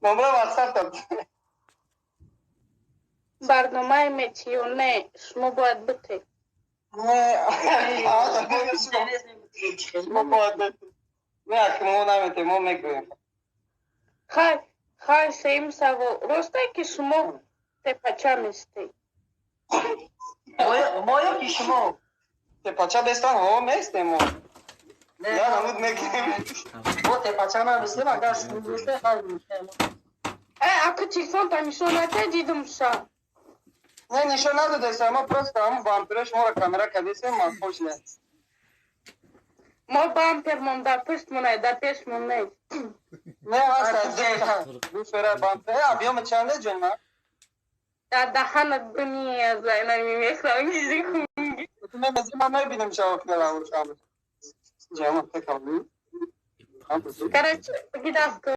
Номра WhatsApp та. Барномаи метӣ ё не, шумо бояд битед. Не, шумо бояд битед. Не, аки мо наметем, мо мегӯем. Хай, хай, сеюм савол: ростае, ки шумо тепача местед? Моё ки шумо? Тепача бестан, ҳо, местем мо. Я намуд мекунем. Мо тепача наместем, агар шумо бесте, хай, мешем. Э, ака, телефонта нишон нате, дидум ша. Не, нишон надодеса, мо просто ҳамун бамперо шуморо камера кардесем, мақбул шуда. Мо бампермон дар пуштмонай, дар пешмон нест. Не, ҳаста ду фера бампер. Э, объёми чанде, ҷонма? Дар даҳанат бимиязай, намемехрам. Ма мебинем шавофила. Ҷама. Короче, гидаст.